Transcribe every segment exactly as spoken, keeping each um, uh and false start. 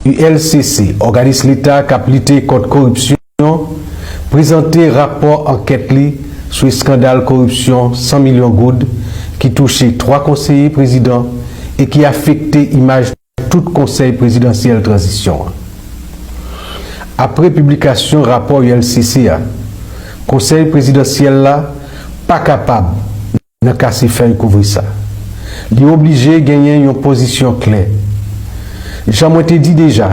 U L C C, òganis leta k ap lite kont koripsyon, prezante rapò ankèt li sou eskandal koripsyon san milyon goud ki touche twa konseye prezidan e ki afekte imaj tout Konsèy Prezidansyèl Tranzisyon an. Apre piblikasyon rapò U L C C a, Konsèy Prezidansyèl la pa kapab nan kase fèy kouvri sa. Li oblije genyen yon pozisyon klè. Jan mwen te di deja,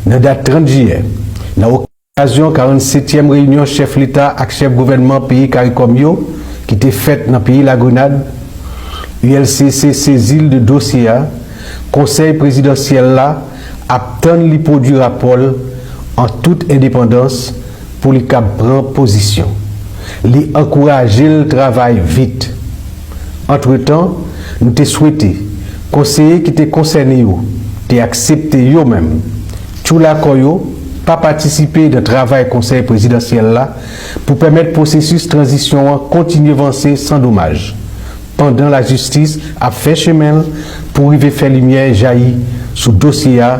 nan dat trant jiyè, nan okazyon karannsetyèm reyinyon chèf leta ak chèf gouvènman peyi CARICOM yo ki te fèt nan peyi Lagrenad, U L C C sezi l de dosye a, Konsèy Prezidansyèl la ap tann li pwodui rapò l an tout endepandans pou li kab pran pozisyon. Li ankouraje l travay vit. Antretan, nou te swete konseye ki te konsène yo te aksepte yo menm tchoula kò yo pa patisipe nan travay Konsèy Prezidansyèl la pou pèmèt pwosesis tranzisyon an kontinye vanse san domaj, pandan lajistis ap fè chemen l pou rive fè limyè jayi sou dosye a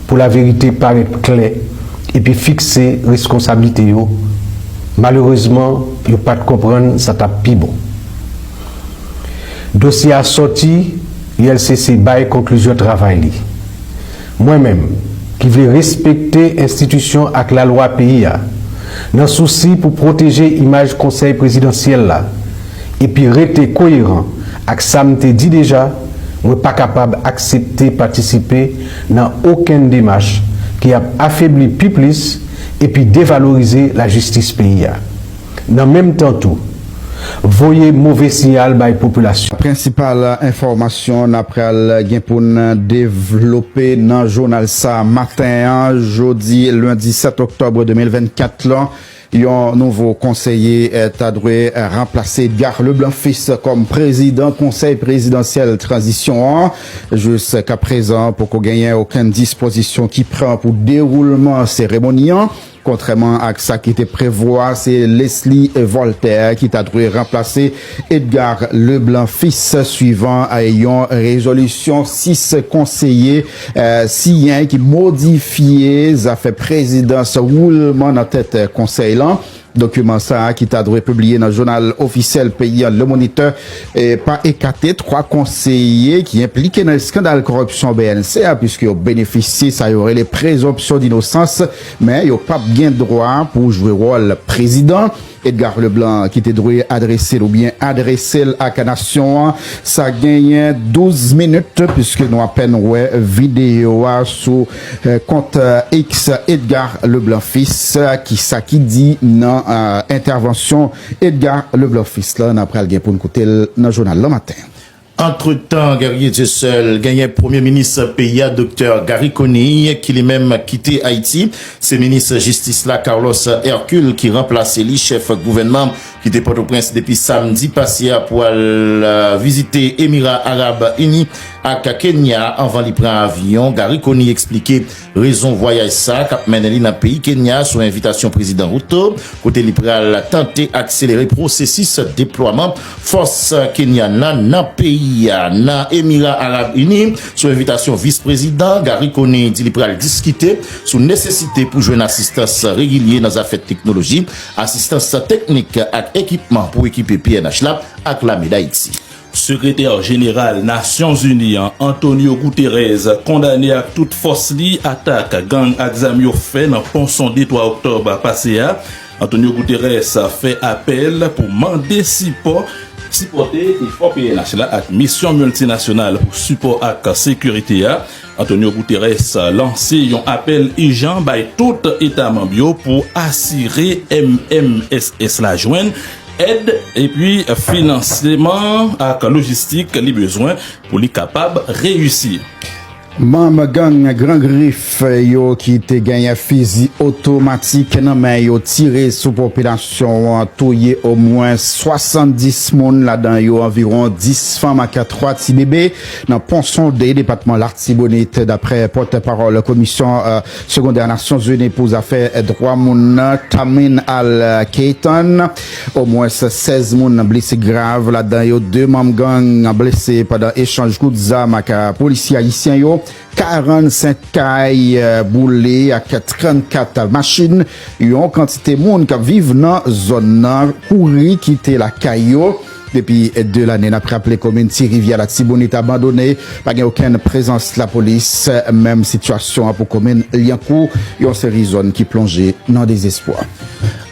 pou laverite parèt klè epi fikse reskonsablite yo. Malerezman, yo pa t konprann sa t ap pi bon. Dosye a sòti, U L C C bay konklizyon travay li. Mwen menm, ki vle respekte enstitisyon ak lalwa peyi a, nan sousi pou pwoteje imaj Konsèy Prezidansyèl la, epi rete koyeran ak sa m te di deja, mwen pa kapab aksepte patisipe nan okenn demach ki ap afebli pi plis epi devalorize lajistis peyi a. Nan menm tan tou, voye move siyal bay popilasyon. Prensipal enfòmasyon n ap pral gen pou n devlope nan jounal sa maten an, jodi lendi sèt oktòb de mil vennkat lan, yon nouvo konseye, eh, ta dwe, eh, ranplase Edgar Leblanc Fils kòm prezidan Konsèy Prezidansyèl Tranzisyon an. Jiskaprezan, poko genyen okenn dispozisyon ki pran pou dewoulman seremoni an. Kontrèman ak sa ki te prevwa, se Leslie Voltaire ki ta dwe ranplase Edgar Leblanc Fils, swivan, eh, yon rezolisyon sis konseye, eh, siyen ki modifye zafè prezidans woulman nan tèt, eh, konsèy lan. Dokiman sa a ki ta dwe pibliye nan jounal ofisyèl peyi an, Le Moniteur, eh, pa ekate twa konseye ki enplike nan eskandal koripsyon B N C a, piske yo benefisye sa yo rele prezonpsyon dinosans, men yo p ap gen dwa pou jwe wòl prezidan. Edgar Leblanc, ki te dwe adrese l oubyen adrese l ak nasyon an, sa genyen douz minit, piske nou apèn wè videyo a sou, eh, kont, eh, X Edgar Leblanc Fils, eh, ki sa ki di nan, eh, entèvansyon Edgar Leblanc Fils la, n ap pral gen pou n koute l nan jounal lan maten. Antretan, Guerrier Dieuseul genyen Premye Minis peyi a, Doktè Garry Conille, ki li menm kite Ayiti. Se minis jistis la, Carlos Hercule, ki ranplase li. Chèf gouvènman ki te Pòtoprens depi samdi pase a pou al, euh, vizite Emira Arab Ini ak Kenya anvan li pran avyon. Garry Conille eksplike rezon vwayaj sa k ap mennen li nan peyi Kenya sou envitasyon Prezidan Ruto, kote li pral tante akselere pwosesis deplwaman fòs kenyan nan nan peyi a. Nan Emira Arab Ini, sou envitasyon Vis Prezidan, Garry Conille di li pral diskite sou nesesite pou jwenn asistans regilye nan zafè teknoloji, asistans teknik ak ekipman pou ekipe P N H la ak lame Dayiti. Sekretè Jeneral Nasyonzini an, Antonio Guterres, kondane ak tout fòs li atak gang ak zam yo fè nan Pon Sonde twa oktòb pase a. Antonio Guterres fè apèl pou mande sipò, sipòte efò P N H la ak misyon miltinasyonal pou sipò ak sekirite a. Antonio Guterres lanse yon apèl ijan bay tout eta manm yo pou asire M M S S la jwenn èd epi finanseman ak lojistik li bezwen pou li kapab reyisi. Manm gang Gran Grif yo ki te genyen fizi otomatik nan men yo tire sou popilasyon an, touye omwen swasanndis moun, ladan yo anviwon dis fanm ak twa ti bebe nan Pon Sonde, depatman Latibonit, daprè pòtpawòl Komisyon, euh, Segondè Nasyonzini pou zafè dwa moun nan, Tamin Al Keitan. Omwen sèz moun blese grav, ladan yo de manm gang blese pandan echanj kout zam ak, euh, polisye ayisyen yo. karannsenk kay boule ak trannkat machin. Yon kantite moun k ap viv nan zòn nan kouri kite lakay yo. Depi de lane, n ap raple komin Ti Rivyè Latibonit abandone, pa gen okenn prezans lapolis. Menm sitiyasyon an pou komin Lyankou, yon seri zòn ki plonje nan dezespwa.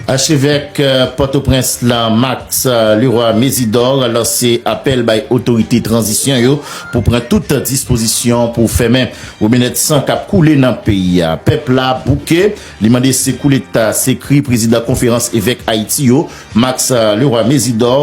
Achevèk Pòtoprens la, Max Leroy Mésidor, lanse apèl bay otorite tranzisyon yo pou pran tout dispozisyon pou fèmen wobinèt san k ap koule nan peyi a. Pèp la bouke, li mande se kouleta, se kri prezidan konferans evèk Ayiti yo, Max Leroy Mésidor,